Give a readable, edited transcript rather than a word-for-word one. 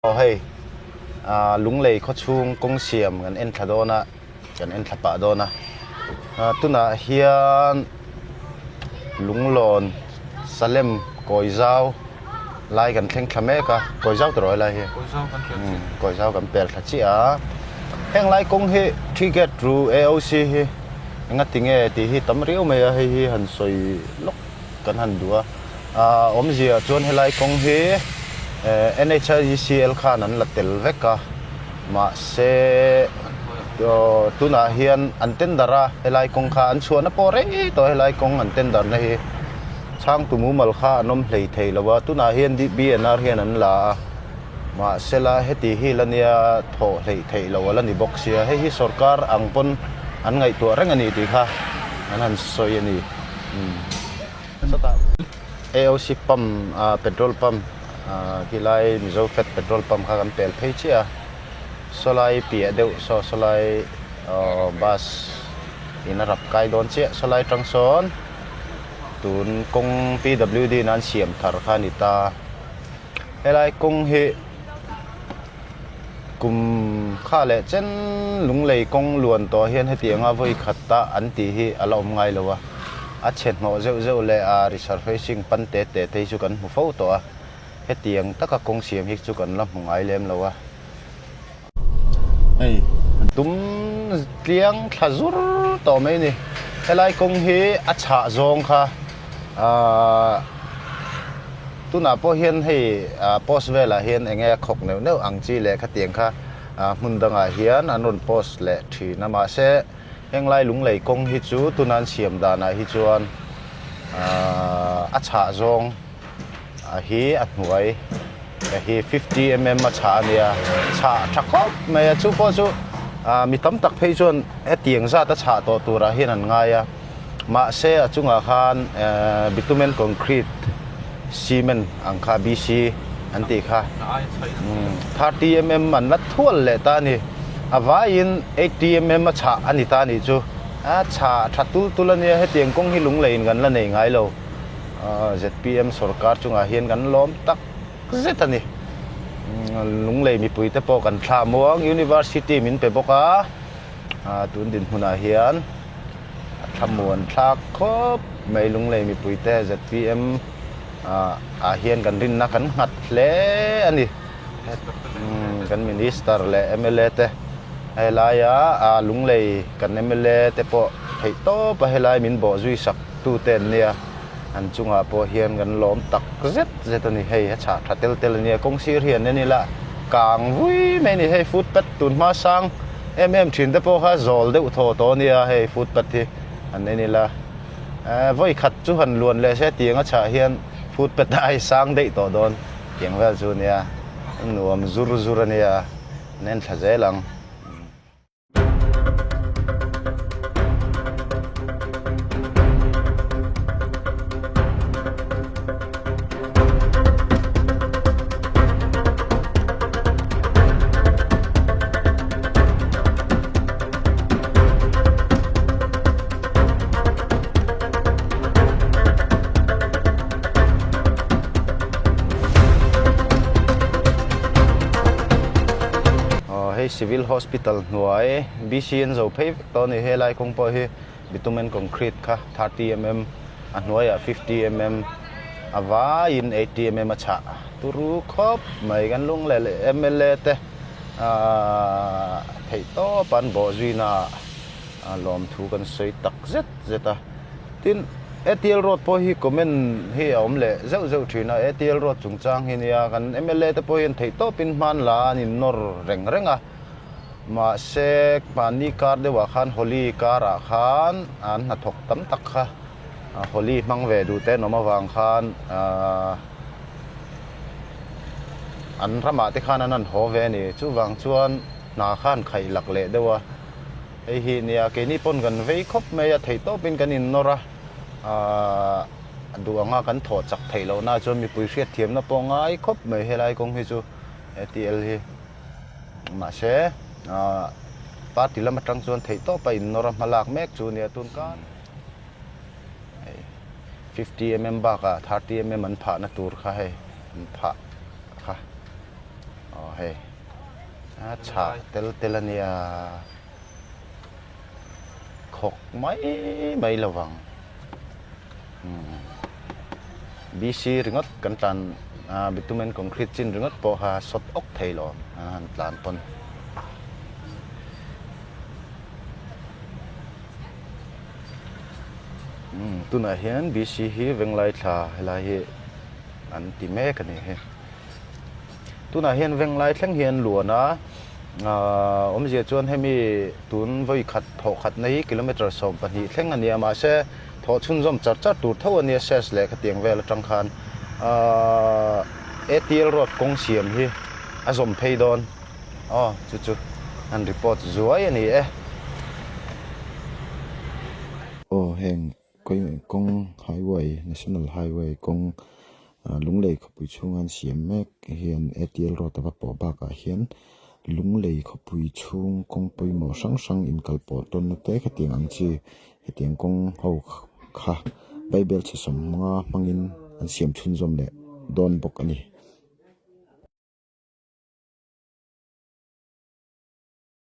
Aw hei ah Lunglei khawchhung kawng siam kan en thla dawn a kan en thla pah dawn a ah tunah hian Lunglawn Salem kawi zau lai kan thleng thla mek a kawi zau tawh rawh helai hi kawi zau kan pel thla chiah a heng lai kawng hi Ticket ru AOC hi engati nge tih hi tam riau mai a hei hi han sawi lawk kan han duh a ah awmzia chuan helai kawng hi eh N_H_I_G_C_L khan an la tel vek a mahse aw tunah hian an tender a helai kawng kha an chhuahna pawh rei tawh helai kawng an tender na hi chhangtu mumal kha an awm hlei thei lo a tunah hian B_N_R hian an la a mahsela heti hi la nia thawh hleih theih loh a la ni bawk sia hei hi sawrkar ang pawn an ngaihtuah reng a ni tih kha an han sawi a ni. Chutah AOC pump ah petrol pump ah khilai Mizo Fat petrol pump kha kan pel phei chiah a, sawlai piah deuh saw sawlai aw bus in a rap kai dawn chiah sawlai tang sawn tun kawng PWD in an siam thar kha a ni ta. Helai kawng hi kum kha leh chen Lunglei kawng luan tawh hian hetianga vawi khata an tih hi a la awm ngai lo a, a chhe hnawh zeuh zeuh leh a resurfacing pan te te te hi chu kan hmu fo tawh a, hetiang taka kawng siam hi chu kan la hmu ngai lem lo a. Hei tum tliang thla zur tawh mai a ni, helai kawng hi a chhah zawng kha ahh tunah pawh hian hei ah post velah hian eng nge a khawk neuh neuh ang chi leh khatiang kha ah hmun dangah hian an rawn post leh thin a mahse henglai lunglei kawng hi chu tuna an siam danah hi chuan ahh a chhah zawng. A hi a hnuai a hi 50mm a chhah a nia chhah tha khawp mai a chu pawh chu ah mi tam tak phei chuan hetiang zat a chhah tawh turah hian an ngai a mahse a chungah khan ehh bitumen concrete cement ang kha BC an tih kha 30mm an la thual leh ta a ni a vaiin 80mm a chhah a ni ta a nih chu a chhah tha tul tul a nia hetiang kawng hi lungleiin kan la nei ngai lo. Zpm sorkar chungah hian kan lawm tak zet a ni. Lunglei mipui te pawh kan thlah muang University min pe bawk a, tun dinhmunah hian a thlamuan thlak khawp mai Lunglei mipui te zpm ah hian kan rinna kan nghat hle a ni. Kan Minister leh mla te helaia Lunglei kan mla te pawh theihtawpa helai min bawhzui sak tute an nia an chungah pawh hian kan lawm tak zet zet a ni hei a chhah tha tel tel a nia kawng sir hi an en ila kang vui mai a ni hei footpath tun hma sang em em thin te pawh kha zawl deuh thaw tawh a nia hei footpath hi an en ila eh vawi khat chu han luan leh se tiang a chhah hian footpath a ai sang daih tawh dawn tiang vel chu a nia nuam zur zur a nia an en thla zel ang. Aw hei civil hospital hnuai BC an zo phei vek tawh a ni helai kawng pawh hi bitumen concrete kha 30mm a hnuaiah 50mm a vaiin 80mm a chhah turu khawp mai kan lung leh leh mla te ahh theih tawp an bawh zui naah lawmthu kan sawi tak zet zet a tin ATL road pawh hi comment hi a awm leh zeuh zeuh thin a ATL road chungchang hi nia kan mla te pawh hian theih tawpin hman la an innawr reng reng a mahse mahni kar deuhah khan Holi karah khan an hnathawk tam tak kha Holi hmang ve duh te an awm avang khan ahh an ramah te khan an han haw ve a ni chuvang chuan hna khan khaih lak leh deuh a. Hei hi nia keini pawn kan vei khawp mai a, theih tawpin kan innawr a, aah duh anga kan thawh chak theih lohna chuan mipui hriatthiamna pawh ngai khawp mai helai kawng hi chu ATL hi mahse aah party lam atang chuan theih tawpa innawr a hmalak mek chu nia tun kar hei 50mm bakah 30mm an phahna tur kha hei an phah kha. Aw hei a chhah tel tel a nia khawk mai mai lo vang umm BC ringawt kan tlan ah bitumen concrete chin ringawt pawh kha sawt awk thei lo a han tlan pawn. Umm tunah hian BC hi Venglai thla helai hi an ti mek a ni hi. Tunah hian Venglai thleng hian luan a, aah awmzia chuan hemi tun vawi khat thawh khatna hi kilometre 12 thleng a ni a, mahse thawh chhunzawm char char tur tho a nia ses leh khatiang vel atang khan aah ATL road kawng siam hi a zawm phei dawn aw chu chu an report zuai a ni e. Aw heng kawng highway national highway kawng Lunglei khawpui chhunga an siam mek hian ATL road a va pawh bakah hian Lunglei khawpui chhung kawng pawimawh hrang hrang inkal pawh tawnna te khatiang ang chi hetiang kawng ho kha bible chhe sawmnga hmangin an siam chhunzawm leh dawn bawk a ni.